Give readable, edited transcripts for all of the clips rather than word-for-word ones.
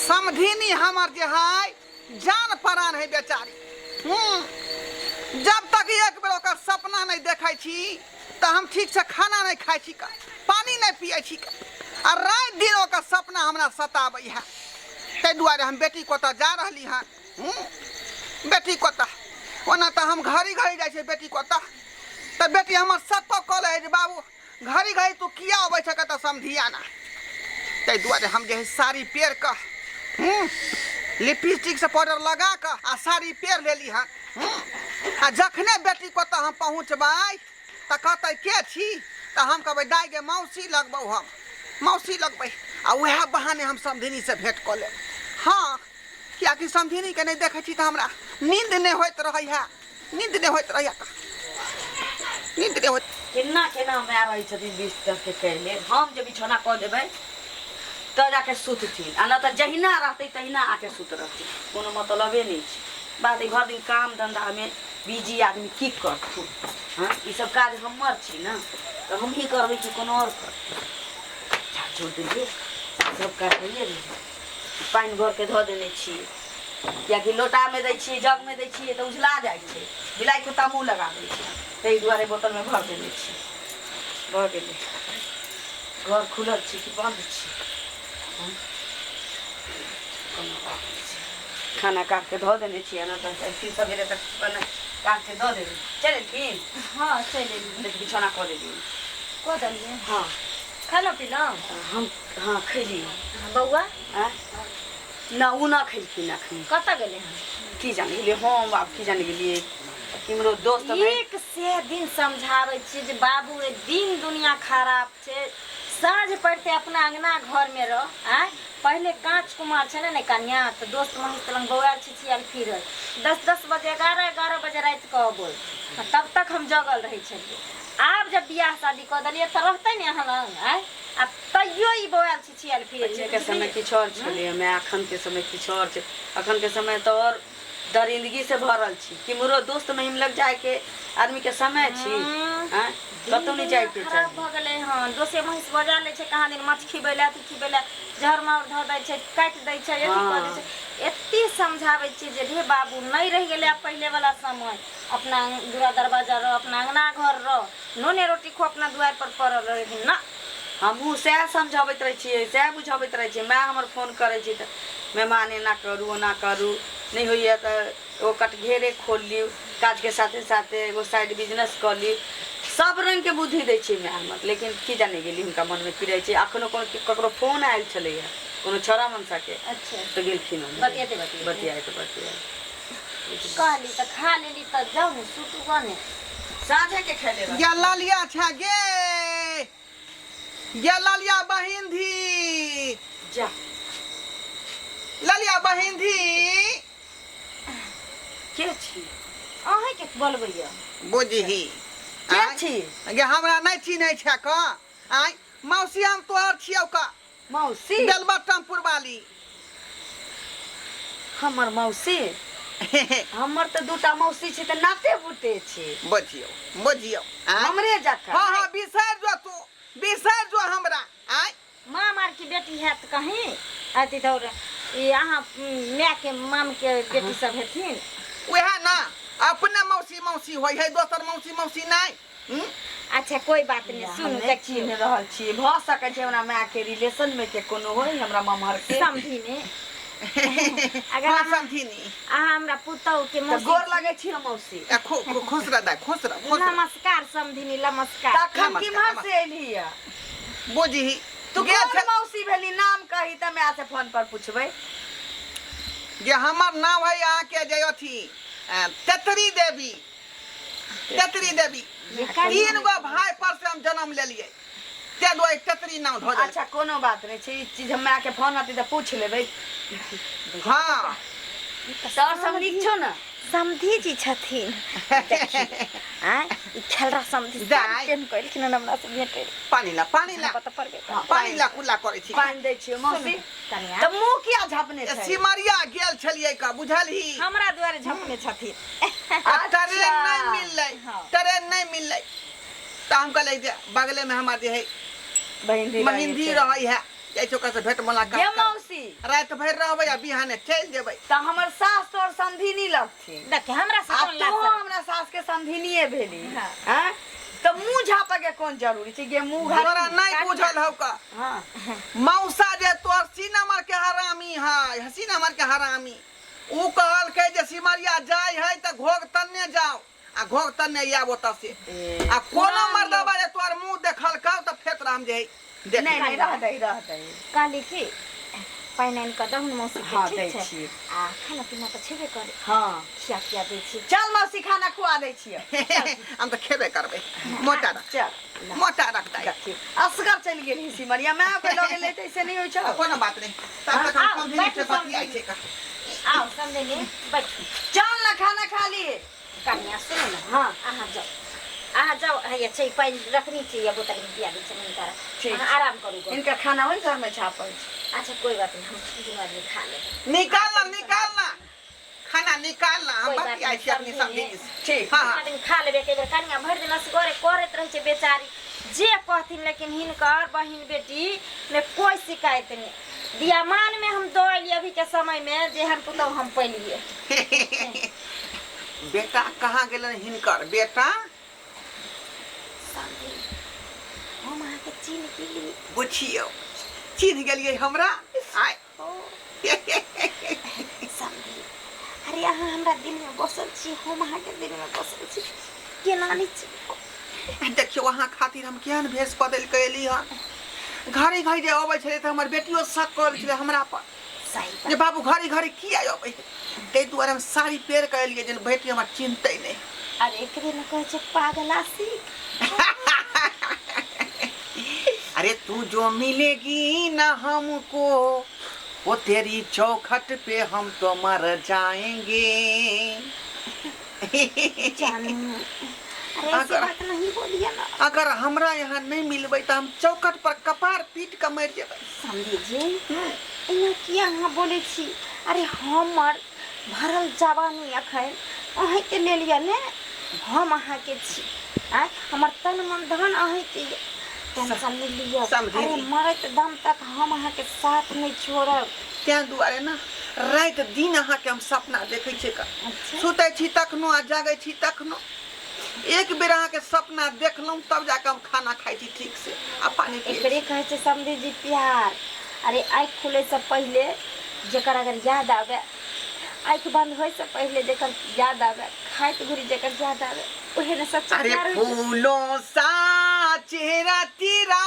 समधिनी हमर जे है जान परान है बेचारी। जब तक एक बेर ओकर सपना नहीं देखै छी तऽ हम ठीक से खाना नहीं खाइ छी का, पानी नहीं पियै छी का। आ राति दिन ओकर सपना हमरा सताबै है, ताहि दुआरे हम बेटी कोतऽ जा रहली हन। बेटी कोतऽ ओना तऽ हम घड़ी घड़ी जाइ छियै बेटी कोतऽ, तऽ बेटी हमर सबको कहले है जे बाबू घड़ी घड़ी तू किया अबै छह कतऽ समधिया ना। ताहि दुआरे हम जे है साड़ी पेर कऽ लिपस्टिक से पाउडर लगा कऽ आ साड़ी पेर लेली हन। आ जखने बेटी कतऽ हम पहुँचबै तऽ कहतै के छी, तऽ हम कहबै दाइ गे मौसी लगबौ, हम मौसी लगबै, आ वएह बहाने हम समधिनी से भेंट कऽ लेब। हाँ, कियाकि समधिनीके नहि देखै छी तऽ हमरा नींद नहि होइत रहै है, नींद नहि होइत रहै है, नींद नहि होइत। केना केना माय रहै छथिन बिस्तर के कैले, हम जे बिछौना कऽ देबै तऽ जाके सुतथिन, आ नहि तऽ जहिना रहतै तहिना आके सुत रहथिन, कोनो मतलबे नहि छै। बात ई भरि दिन काम धन्धामे बिजी आदमी की करथिन। हँ, ई सब काज हमर छी ने, तऽ हमही करबै कि कोनो आओर करतै। झाड़ झूड़ देलियै, सब काज होइए गेलै। पानि भरिके धऽ देने छियै, किएकि लोटामे दै छियै जगमे दै छियै तऽ उझला जाइ छै, बिलाइ कुत्ता मुँह लगा दै छै, ताहि दुआरे बोतलमे भरि देने छियै। भऽ गेलै। घर खुलल छै कि बन्द छै? कोनो बात नहि छै। खाना काटिके धऽ देने छियै ने, तऽ अयथिन सवेरे तऽ बना काटिके दऽ देबै। चलि एलखिन? हँ, चलि एलियै। देख, बिछौना कऽ देलियै। कऽ देलियै? हँ। खेलहुँ पीलहुँ? हम हँ खैली। बौआ? आँय ना, ओ ना खेलखिन अखन। कतऽ गेलै हन? की जाने गेलियै हम, आब की जाने गेलियै, केम्हरो दोस्त मे। एक से दिन समझाबै छियै जे बाबू ए दिन दुनिया खराब छै, साँझ पड़िते अपना अंगना घरमे रह। आँय, पहिले काँच कुमार छलै ने कनिया, तऽ दोस्त महिष लग बौआयल छिछियाल फिरै, 10-10 बजे 11-11 बजे राति कऽ अबै, तब तक हम जगल रहै छलियै। आब जब बियाह शादी कऽ देलियै तऽ रहतै ने अहाँ लग? आँय, आ तैयो ई बौआयल छिछियाल फिरै छै। पहिलेके समय किछु आओर छलै माय, अखनके समय किछु आओर छै। अखनके समय तऽ आओर दरिंदगी से भरल छी। केम्हरो दोस्त महिम लग जायके आदमीके समय छी? आँय, कतहु नहि जायके खराब चाही। भऽ गेलै हन। दोसे महींस बजा लै छै कहाँ दिन माछ खिबै लए, अथी खिबै लए, जहर माहुर धऽ दै छै, काटि दै छै, अथी कऽ दै छै। एते समझाबै छियै जे रे बाबू, नहि रहि गेलै आब पहिलेवला समय, अपना दुरा दरवाजा रह, अपना अंगना घर रह, नूने रोटी खो, अपना दुआरि पर पड़ल रह, लेकिन ना। हमहूँ सएह समझबैत रहै छियै, सएह बुझबैत रहै छियै। माय हमर फोन करै छै तऽ मेहमान एना करू ओना करू, नहि होइए तऽ एगो कटघेरे खोलि लिउ, काजके साथे साथे एगो साइड बिजनेस कऽ लिउ, सब रङ्गके बुद्धि दै छै माय हमर। लेकिन की जाने गेली हुनका मनमे की रहै छै। अखनो कोनो ककरो फोन आयल छलैए, कोनो छौड़ा मनसाके। अच्छा। तऽ गेलखिन। बतियाते बतियाते बतियाइत बतियाइत कहली तऽ खा लेली, तऽ जाउ ने सुतू गऽ ने। साँझेके खेले रहथिन। गे ललिया छै गे, गे ललिया बहिन धी। जा। ललिया बहिन धी। के छी? अहीँके बोलबैया। बुझही। के आँय? छी? गे हमरा नहि चिन्है छै क? आँय मौसी, हम तोहर छियौ क। मौसी? बेलबटमपुर वाली। हमर मौसी? हमर तऽ दूटा मौसी छै, तऽ नाते बुते छै। बुझियौ बुझियौ, आँय? हमरे जकाँ। हँ हँ, बिसरि जो तू, बिसरि जो हमरा। आँय माम आरके बेटी हैत कहीं अथी धौर, ई अहाँ मायके मामके बेटी सब हेथिन। वएह ना, अपने मौसी मौसी होइ है, दोसर मौसी मौसी नहि। अच्छा, कोई बात नहीं। हम सुनू, नहि देखियौ, चिन्ह रहल छी। भऽ सकै छै हमरा माय के रिलेशन में के कोनो होय, हमरा ममहर के। समझी ने अगर हाँ, अहाँ समझी नी। अहाँ हमरा पुतहु के तऽ मौसी गोर लगै छी हम मौसी। ए, खुश रह दाइ, खुश रह, खुश रह। नमस्कार समधिनी, नमस्कार। तखन नमस्कार, किम्हर नमस्कार। से एलही या? बुझही तू गेल कोन छल मौसी भेली? नाम कही तऽ माय से फोन पर पुछबै। जे हमर नाम है अहाँके जे अथी तेतरी देवी, तेतरी देवी। तीन गो भाई पर से हम जन्म लेलियै, ताहि दुआरे तेतरी नाम धऽ देलकै। अच्छा, कोनो बात नहि छै। ई चीज हम माय के फोन अती तऽ पूछ लेबै। हाँ। तऽ आओर सब नीक छौ ने? समधी जी छथिन। आँय, ई खेलरा समधी दाइ। केहन कहलखिन हन हमरा से भेटै। पानी ला, पानी ला। पता पड़बे करतै। पानी ला, कुल्ला करै छी। पानि दै छियौ मौसी। कनिया। तऽ मुँह किया झपने ए, छै? सिमरिया गेल छलियै का, बुझलही? हमरा दुआरे झपने छथिन। आ ट्रेन नहि मिललै। हाँ। ट्रेन नहि मिललै तऽ हम कहलियै जे बगलेमे हमर जे है बहिन महिंदी रहै है, बतियाइ छी ओकरा से भेंट गे मुलाकात करबै। मौसी राति भरि रहबै आ बिहाने चलि जेबै तऽ हमर सास तोहर समधिनी लगथिन देख हमरा से आ कोन तोहो लाज हमरा सास के समधिनिये भेली हाँ। आँय तऽ मुँह झापऽ के कोन जरूरी छै गे मुँह घाट तोरा नहि बुझल हौ का हाँ मौसा जे तोहर सी नंबर के हरामी है हसी नंबर के हरामी ऊ कहलकै जे सिमरिया जाय है तऽ घोघ तन्ने जाओ आ घोघ तन्ने आयब ओतऽ से ए, आ कोनो पुरान मर्दबा जे तोहर मुँह देखलकौ तऽ फेर तोरा हम जे है देख नहि नहि रह दही रह दही कहली कि पानि आनि कऽ दहुन मौसी के हाँ, ठीक दै छै छियै। आ खाना पीना तऽ छेबे करे हाँ खिया पिया दै छी चल मौसी खाना खुआ दै छियै हम तऽ खेबे करबै मोटा रख चल मोटा रख दाइ देखी असगर चलि गेलही सिमरिया माय के लऽ गेलै तऽ ऐसे नहि होइ छौ कोनो बात नहि तब तक हम आउ, समझी बैठू से बतियाइ समधी। छै का आउ समझे बैठू चल ना खाना खा लिए कन्या सुनू ने हाँ। अहाँ जाउ अहाँ जाउ हैया छै पानि रखनी छै या बोतल में पिया दै छै हुनका ठीक। अहाँ आराम करू गो। इनका खाना वही घर में छापल छै अच्छा कोई बात नहीं हम दुनू आदमी खा लेबै निकालना निकालना खाना निकालना हम कोई बात बतियाइ नहीं, छी अपनी समझी समझी से ठीक हाँ हाँ आदमी खा लेबै एक बेर कनिया भरि दिन असगरे करैत रहै छै बेचारी जे कहथिन लेकिन हिनकर बहिन बेटी में कोई शिकायत नहीं दियामान में हम दऽ एलियै अभी के समय में जेहन पुतहु हम पैलियै बेटा कहाँ गेलन हिनकर बेटा समझी हम अहाँके चिन्ह गेली बुझियौ चिन्ह गेलियै हमरा आय समझी अरे अहाँ हमरा दिलमे बसल छी हम अहाँके दिलमे बसल छी केना नहि चिन्हब देखियौ अहाँ खातिर हम केहन भेष बदलि कऽ एली हन घड़ी घड़ी जे अबै छलै तऽ हमर बेटियो शक करै छलै हमरा पर सही जे बात बाबू घड़ी घड़ी किया अबै है ताहि दुआरे हम साड़ी पेर कऽ एलियै जे बेटी हमर चिन्हतै नहि अरे एकरे ने कहै छै पागल आशिक अरे तू जो मिलेगी ना हमको वो तेरी चौखट पे हम तो मर जाएंगे जानू अरे ऐसी अगर- बात नहीं बोलिए ना अगर हमरा यहाँ नहीं मिलबै तऽ हम चौखट पर कपार पीट कऽ मरि जेबै समझी जी एना किया अहाँ बोलै छी अरे हमर भरल जवानी अखन अहीँके लेल यऽ ने हम अहाँके छी आँय हमर तन मन धन अहीँके यऽ टेंशन नहि लिअ समझी। अरे मरैत दम तक हम अहाँके साथ नहि छोड़ब ताहि दुआरे ने राति दिन अहाँके हम सपना देखै छियै कऽ अच्छा सुतै छी तखनो आ जागै छी तखनो एक बेर अहाँके सपना देखलहुँ तब जाकऽ हम खाना खाइ छी ठीक से आ पानी पियै एकरे कहै छै समधी जी प्यार अरे आँखि खुलैसँ पहिले जकर अगर याद आबै आँखि बंद होइसँ पहिले जकर याद आबै खाइत घुरी जकर याद आबै ओहे ने सच्चा अरे प्यार होइ छै फूलों सा चेहरा तेरा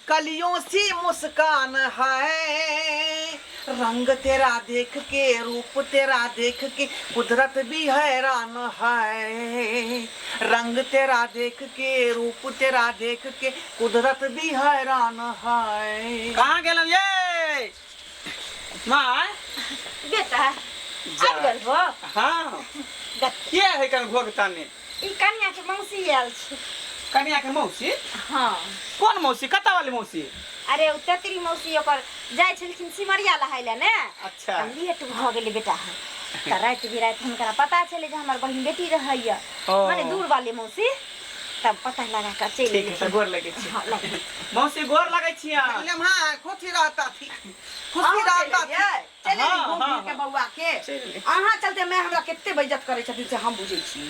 कलियों सी मुस्कान है रंग तेरा देख के रूप तेरा देख के कुदरत भी हैरान है रंग तेरा देख के रूप तेरा देख के कुदरत भी हैरान है कहाँ गेलहुँ ये माय बेटा आबि गेल हो हाँ देख के है कन घोघ ताने ई कनिया के मौसी आयल छै कनिया के मौसी हाँ कोन मौसी कतऽ वाली मौसी अरे ओ तेतरी मौसी ओकर जाइ छलखिन सिमरिया नहाय लए ने अच्छा तऽ लेट भऽ गेलै बेटा तऽ राति बिराति हुनकरा पता छलै जे हमर बहिन बेटी रहैया ओ। माने दूर वाली मौसी तब पता लगा कऽ चलि ठीक है तऽ एलखिन गोर लगै छी हँ लग मौसी गोर लगै छी अहाँ हाँ खुशी रहता थी खुशी रहता थी चलि हाँ, घूम हाँ, फिर के हाँ। बौआ के चलि एली। अहाँ चलते मैं हमरा कते बेइज्जत करै छथिन से हम बुझै छी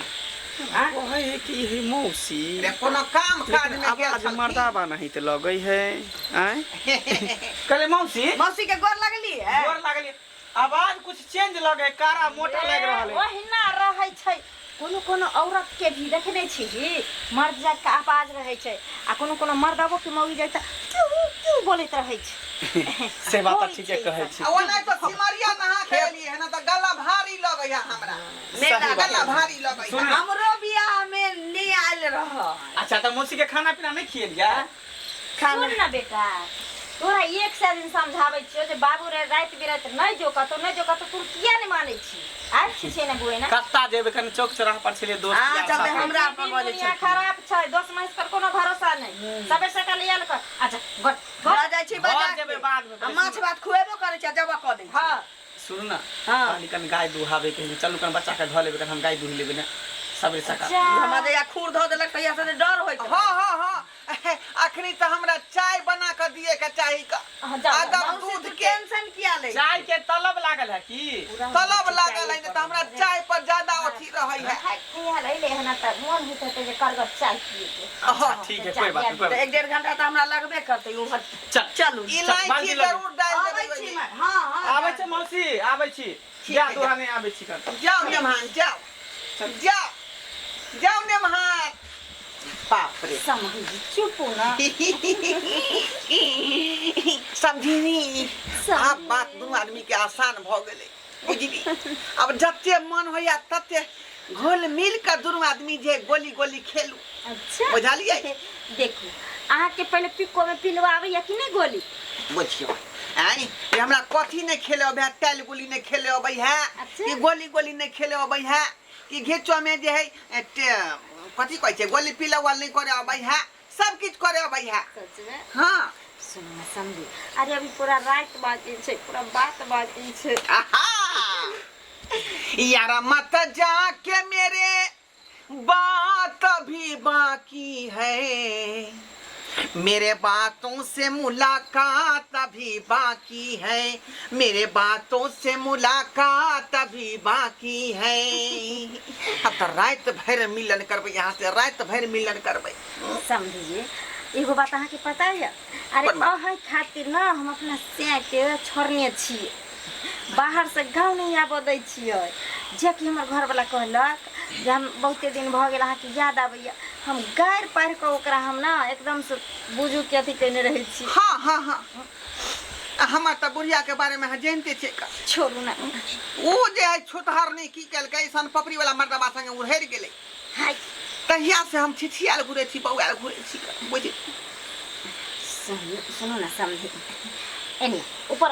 आँय? कहै है कि है मौसी रे कोनो काम काज लेकिन में गेल आवाज छलखिन। मर्दाबा नहीं तऽ लगै है आँय कहले मौसी मौसी के गोर लगली है गोर लागली आवाज कुछ चेंज लगे कारा मोटा लग रहल है ओहिना रहै छै कोनो कोनो औरत के भी देखने छी मर्द जात के आवाज रहै छै आ कोनो कोनो मर्दबो के मौगी जाइत क्यू क्यू बोलैत रहै छै से बात होइ ठीके छै कहै ई छी आ ओना तऽ सिमरिया नहा के एलियै हन तऽ गला भारी लगै है हमरा सही बात गला भारी लगै है सुन हमरो बियाह में नहीं आयल रह अच्छा तऽ मौसी के खाना पीना नहीं खिएलियै खाना सुन न बेटा तोरा एक सए दिन समझाबै छियौ जे बाबू रे राति बिराति नहि जो कतौ नहि जो कतौ तू किया नहि मानै छी आबि छी छै ने बुए ने कत्ता जेबै कनि चौक चौराहा पर छलियै दोस्त हाँ, यार चलते साथे। हमरा पर दिन बजै दुनिया छलखिन। खराब छै दोस्त महिष पर कोनो भरोसा नहि सबेर सकाल आयल कर अच्छा घर घर लऽ जाइ छी घर बाजार जेबै बादमे, आ माछ भात खुएबो करै छै आ जबा कऽ दै छै हँ सुनू ने हाँ। कहली कनि गाय दुहाबै के है चलू कनि बच्चा के धऽ लेबै कनि हम गाय दुहि लेबै ने सबेरे सकाल जा हमरा जहिया खुर धऽ देलक तहिया से डर होइत हाँ हाँ हाँ अखनी तऽ हमरा चाय बना कऽ दिए के चाही क अहाँ जाउ, अगर मौसी, दूध तू के टेंशन किया लै चाय के तलब लागल है की तलब लागल है ने तऽ हमरा चाय पर ज्यादा अथी रहै है। खाय अइले हन तऽ मोन होइत हेतै जे करगर चाय पिए के। अच्छा ठीक है, कोई बात नहीं, कोई तऽ बात एक डेढ़ घंटा तऽ हमरा लगबे करतै उम्हर। चल। चलू। इलायची बाल्टी लऽ जरूर डालि आबै देबै छी ओहिमे। मैं। हाँ हाँ आबै छै मौसी, आबै छी। जा दुहा नहीं आबै छी कर। जाओ नेमहान, जाओ जाओ जाओ नेमहान। बाप रे। समझी चुप ना। समझिनी आब बात दुनू आदमी के आसान भ गेलै बुझली। अब जते मन होइया तते घुल मिल के दुनू आदमी जे गोली गोली खेलू। अच्छा बुझलियै? देखू अहाँके पहिले पिक्को में पिलवाबैया कि नहि गोली? बुझियौ आँय ये हमरा कथी नहि खेले अबै है, टाइल गोली नहि खेले अबै है। अच्छा। कि गोली गोली नहि खेले अबै है, कि घिचो में जे है कथी कहै छै गोली पिलवा नहि करे अबै है, सब किछु करे अबै है। सच में? हाँ। सुनू ना समझी, अरे अभी पूरा रात बाकी छै, पूरा बात बाकी छै। आहा यारा मत जाके मेरे बात भी बाकी है, मेरे बातों से मुलाकात अभी बाकी है, मेरे बातों से मुलाकात अभी बाकी है। अब तो रात भर मिलन करबै, यहाँ से रात भर मिलन करबै। समझिए एगो बात अहाँके पता है? अरे कोन बात? अहाँ खातिर ना हम अपना सैं के छोड़ने छियै, बाहर से गाँव नहीं आबऽ दै छियै। जे कि हमर घरवला कहलक जे हम बहुते दिन भऽ गेल अहाँके याद आबैया, हम गारि पारि कऽ ओकरा हम ना एकदम से बुझू के अथी केने रहै छी। हाँ हाँ हाँ, हमर तऽ बुढ़िया के बारे में अहाँ जानते छियै का। छोड़ू ना। ओ जे है छुतहर नहीं की केलकै, सन पपड़ी वाला मर्दबा संगे उड़हरि गेलै। हाय। तहिया से हम छिछियाल घुरै छी, बौआल घुरै छी, बुझ। सुनू ना समझी, एनी ऊपर।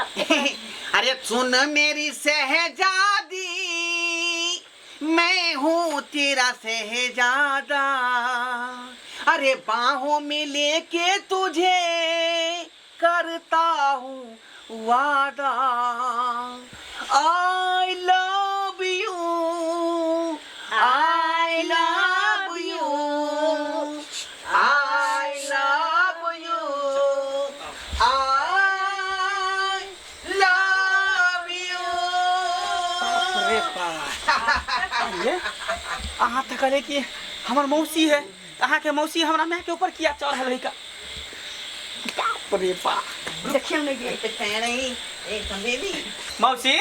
अरे सुन मेरी शहजादी, मैं हूँ तेरा शहजादा, अरे बाहों में लेके तुझे करता हूँ वादा, I love you, I love you, I love you, I love you. अरे बाप रे, अहाँ तऽ कहले कि हमर मौसी है, अहाँ के मौसी हमरा माय के ऊपर किया चढ़ल है का? बाप रे बाप। देखियौ ने गे। मौसी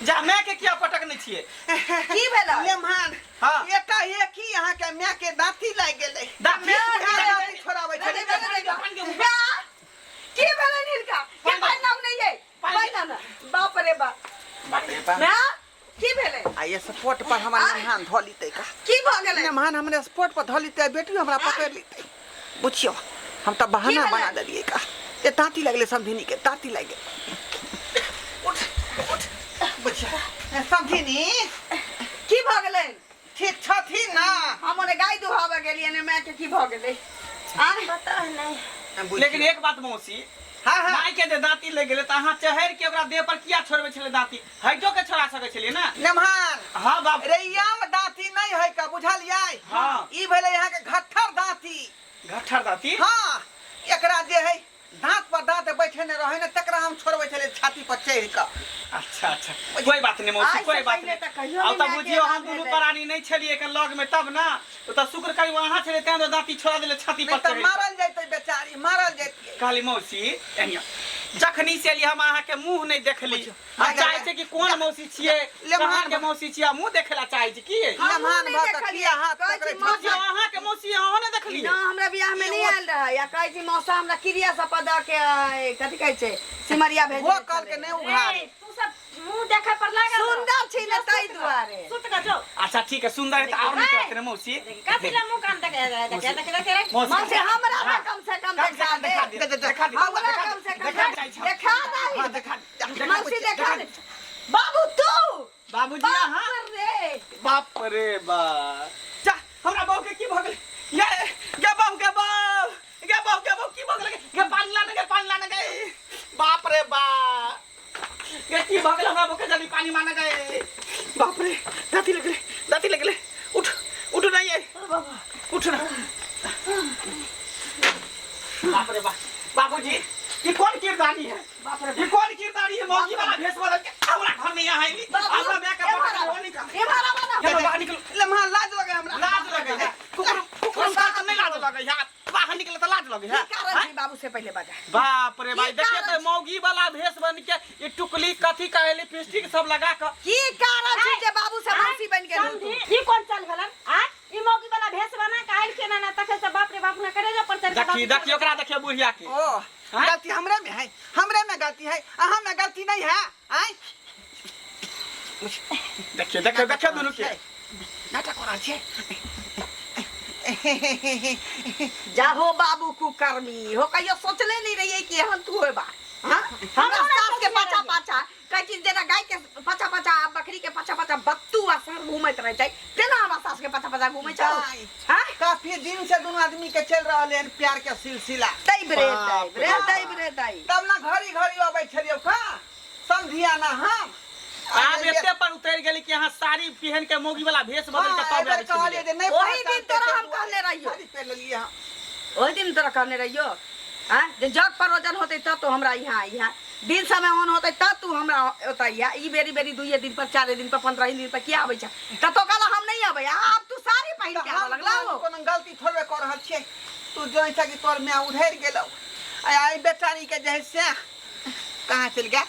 जा माय के किया पटकने छियै? की भेलै? मेहमान हाँ। एका एक ही अहाँ के माय के दाँती लागि गेलै। दाँती? दाँती छोड़ाबै छै। की भेलै हिनका? के पानि नाम नहि यै? पानि नाम। बाप रे बाप। माय की भेलै? आ ये स्पोर्ट पर हमर मेहमान धऽ लितै का। की भऽ गेलै? मेहमान हमरे स्पोर्ट पर धऽ लितै, बेटी हमरा पकड़ि लितै। बुझियौ हम तऽ बहाना भेलै? बना देलियै का। ए ताँती लगलै समधिनी के, ताँती लागि गेलै। उठ उठ बुझियौ समधिनी की भऽ गेलै? ठीक छथिन ना? हम ओने गाय दुहाबऽ गेलियै ने, माय के की भऽ गेलै? आँय? पता नहीं। लेकिन एक बात मौसी, हाँ हाँ, माय के जे दाँती लागि गेलै तऽ अहाँ चढ़ि के ओकरा देह पर किया छोड़बै छलै दाँती? हटो के छोड़ा सकै छलियै ना? मेहमान हाँ बाप रैयाम दाँती नहीं है का, बुझलियै? हाँ। ई भेलै यहाँ के घट्ठर दाँती। घट्ठर दाँती? हाँ, एकरा जे है दाँत पर दाँत बैठेने रहै ने, तकरा हम छोड़बै छलियै छाती पर चढ़ि कऽ। अच्छा अच्छा, कोई बात नहीं मौसी, आइ से कोई बात पहिले नहीं। तऽ कहियो आब नहि तऽ माय के बुझियौ हम एना दुनू भेलै। प्राणी नहीं छलियै एकर लग में तब ना, ओ तऽ शुक्र करी अहाँ छलियै तें दाँती छोड़ा देले छाती नहीं पर तऽ चढ़ि कऽ। मारल जैतै बेचारी, मारल जैतियै। कहली मौसी एनिया जखनी से एली हम अहाँ के मुंह नहीं देखली, हम चाहे छै कि कोन मौसी छियै, कहाँ के मौसी छियै, मुंह देखे ला चाहे छी की? मेहमान नहि भऽ कऽ देखलियै। किया हाथ कहै छी पकड़ै मौसी, छथिन? अहाँ के मौसी अहाँ नहि देखलियै? ना हमरा बियाह में नहीं आयल रहै। आ कहै छी मौसा हमरा क्रिया सब दऽ के कथी कहै छै सिमरिया भेज। वो कहल के नहि उघार। तू सब मुंह देखे पर लागल। सुंदर छी ने ताहि दुआरे। सुत कऽ जो। अच्छा ठीक है, सुंदर है तऽ आओर नीक रहतै ने मौसी। कथी ला मुंह कान देखे देखे देखे देखे रे? मौसी हमरा तऽ कम से कम देखा दे। देखा दे, हमरा कम से कम देखा दे। हाँ देखा दे मौसी देखा दे। बाबू तू बाबूजी अहाँ बाप रे बाप रे बाप। जा हमरा बहू के की भऽ गेलै? गे गे बहू के बहू, गे बहू के बहू की भऽ गेलै? गे पानि लाने गे, पानि लाने गे। बाप रे बाप, गे की भऽ गेलै हमरा बहू के? जल्दी पानी माने गे। बाप रे, दाँती लगलै, दाँती लगलै। उठ उठ ना ये, उठ ना। बाप रे बाप बाबूजी ई कोन किरदानी है बाप रे ई कोन किरदानी है मौगी वाला भेष बदल के हमरा घर में यहाँ आइली हमरा माय के पकड़ के निकल एम्हर आबऽ ना। चलो बाहर निकलो लम्हा लाज लगे हमरा लाज लगे है कुकुर कुकुर का नहीं लाज लगे है बाहर निकले तो लाज लगे है की कारण छै बाबू से पहिले बजा बाप रे भाई की देखिए कारण तो मौगी वाला भेष बन के ये टुकली कथी कहे लिपस्टिक सब लगा के की कारण छै जे बाबू से मौसी बनि गेल समझी ई कोन चाल भेलन आ ई मौगी वाला भेष बना के आयल के ना तखन से बाप रे बाप ना करे जो पर चढ़ के देखी बाप देखी ओकरा देखिए बुढ़िया के ओ हाँ? गलती हमरे में है हमरे में गलती है अहाँ में गलती नहीं है आय देखिए देखिए देखिए दुनू के नाटक हो रहल छै जाहो बाबू कुकर्मी हो कहियो सोचले नहीं रहिए कि एहन तू होबा हाँ? हमरा हमरो सास के सोचले पाछा रहियै। पाछा कहै छी जेना गाय के पाछा पाछा आ बकरी के पाछा पाछा बत्तू आ साँढ़ घूमैत रहै छै तेना हमरा सास के पाछा पाछा घूमै छौ दाइ, हाँ? काफी दिन से दुनू आदमी के चल रहल है प्यार के सिलसिला दैब रे बाप दैब रे दैब रे दै तब ना घड़ी घड़ी अबै छलियै का समझिया ना हम आब एते पर उतर गेली कि अहाँ साड़ी पहन के मौगी वाला भेष बदल के हाँ, तब एहि बेर आबै कहलियै छलियै। जे नहि ओहि दिन पहचानतै तोरा ताहि हम कहने रहियौ। साड़ी पहिर लेलियै हम। ओहि दिन तोरा कहने रहियो आँ जे जग परोजन होतै तब तू हमरा यहाँ अइहा दिन समय ओहन होतै तब तू हमरा ओतऽ अइहा ई बेरी बेरी दुइये दिन पर चारे दिन पर 15 दिन पर किया आबै छ तऽ तो कहला हम नहीं अबै आब तू साड़ी पहिन तऽ के आबऽ हम लगला हो कोनो गलती थोड़बे कऽ रहल छियै तू जोइ छ कि तोर माय उधरि गेलौ आ एहि बेचारी के जे है से कहाँ चलि गेल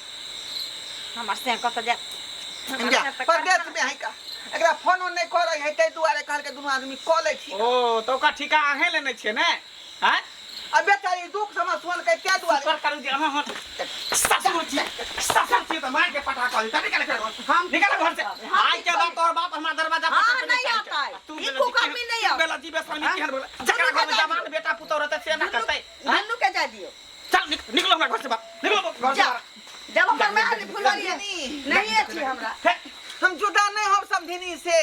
हमर से कत जा जा, परदेश में है का एकरा फोनो नहि करै है ताहि दुआरे कहलकै दुनू आदमी कऽ लै छी ओ तऽ ओकर ठीका अहें लेने छियै ने आँय आ बेचारी दुख समझ सुनलकै ताहि दुआरे शुक्र करू जे अहाँ ससुर छियै ससुर छियै तऽ मारि के पटा कऽ देता निकाल घर हम निकाल घर से हम आइ के बाद तोहर बाप हमरा दरवाजा पर हाँ, चढ़के नहीं चढ़के। आता है। तू ई बेलजी कुकर्मी नहीं तू आओ। बेलजी बेशर्मी हाँ? केहन बोले जकरा घर में जवान बेटा पुतोह रहतै से ना करतै आँय? दुनू के जा दियो चल निकलो हमरा घर से बाहर निकलो घर से जा बाहर जब हमर माय फुलवारी नहीं अछि हमरा हे, हम जुदा नहि हम समधिनी से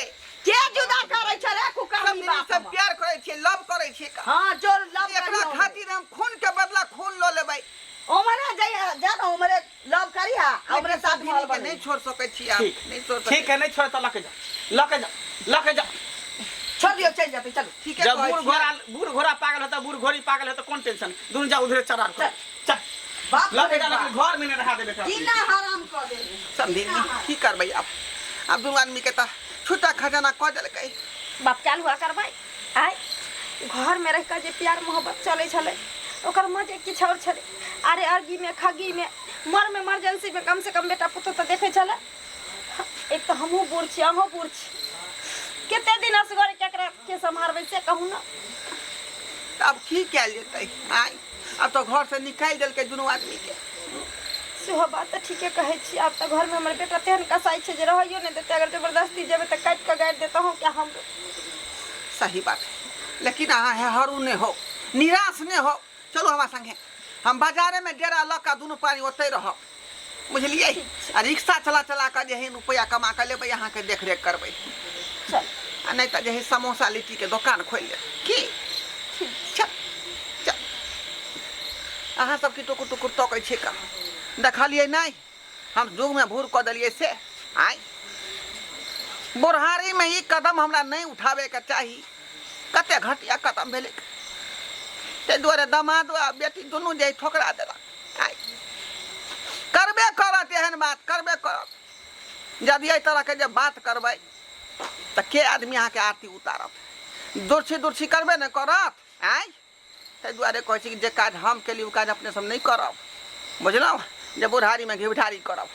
के जुदा करै छ रे कुकर्मी समधिनी बाप से हमर? प्यार करै छियै लव करै छियै का। हाँ जो लव एकरा खातिर हम खून के बदला खून लऽ लेबै उमरे जाय जा ना उमरे लव करी हा उमरे लेकिन साथ समधिनी महल के बने नहीं छोड़ सकै छी आब ठीक नहीं छोड़ सकै ठीक है नहीं छोड़ तो लके जा लके जा लके जा छोड़ दियो चल जाते चलो ठीके जब कहै बूढ़ छियै। घोड़ा बूढ़ घोड़ा पागल होता बूढ़ घोड़ी पागल होता कौन टेंशन दुनू जा उधरे चढ़ा चल। चल बाप लके रे जा बाप। लेकिन घर में नहीं रहा देबे एकरा। जीना हराम कर दे समधिनी की करबै आब आब दुनू आदमी के तऽ छुट्टा खजाना कऽ देलकै बाप चालू हुआ करबै आय घर में रह के जे प्यार मोहब्बत चलै छलै ओकर मजे किछु आओर छलै अरे अर्गी में खगी में मर में इमरजेंसी में कम से कम बेटा पुतोह तऽ देखै छलै एक तऽ हमहूँ बूढ़ छी अहूँ बूढ़ छी कते दिन असगरे केकरा के सम्हारबै से कहू ना तऽ आब की कयल जेतै आँय आब तऽ घरसँ निकालि देलकै दुनू आदमीके सेहो बात तऽ ठीके कहै छी आब तऽ घरमे हमर बेटा तेहन कसाइ छै जे रहैयो नहि देतै अगर जबरदस्ती जेबै तऽ काटि कऽ गाड़ि देतै अहूँ के हम सही बात है लेकिन अहाँ हरू नहि हो निराश नहि हो चलू हमरा संगे हम बाजारेमे डेरा लऽ कऽ दुनू प्राणी ओतहि रहब बुझलियै आ रिक्शा चला चला कऽ जे है रुपैआ कमा कऽ लेबै अहाँके देखरेख करबै चल आ नहि तऽ जे है समोसा लिट्टीके दोकान खोलि लेब की चल चल अहाँ सब की टुकुर टुकुर तकै छियै कहाँ देखलियै नहि हम जुगमे भूर कऽ देलियै से आँय बुढ़ारीमे ई कदम हमरा नहि उठाबैके चाही कते घटिया कदम भेलै ताहि दुआरे दमाद आ बेटी दुनू जे ठोकरा देलक आइ करबे करत एहन बात करबे करत यदि एहि तरहके जे बात करबै तऽ के आदमी अहाँके आरती उतारत दुर्छी दुर्छी करबे ने करत आँय ताहि दुआरे कहै छी कि जे काज हम केली ओ काज अपने सब नहि करब बुझलहुँ जे बुढ़ारीमे घिबढारी करब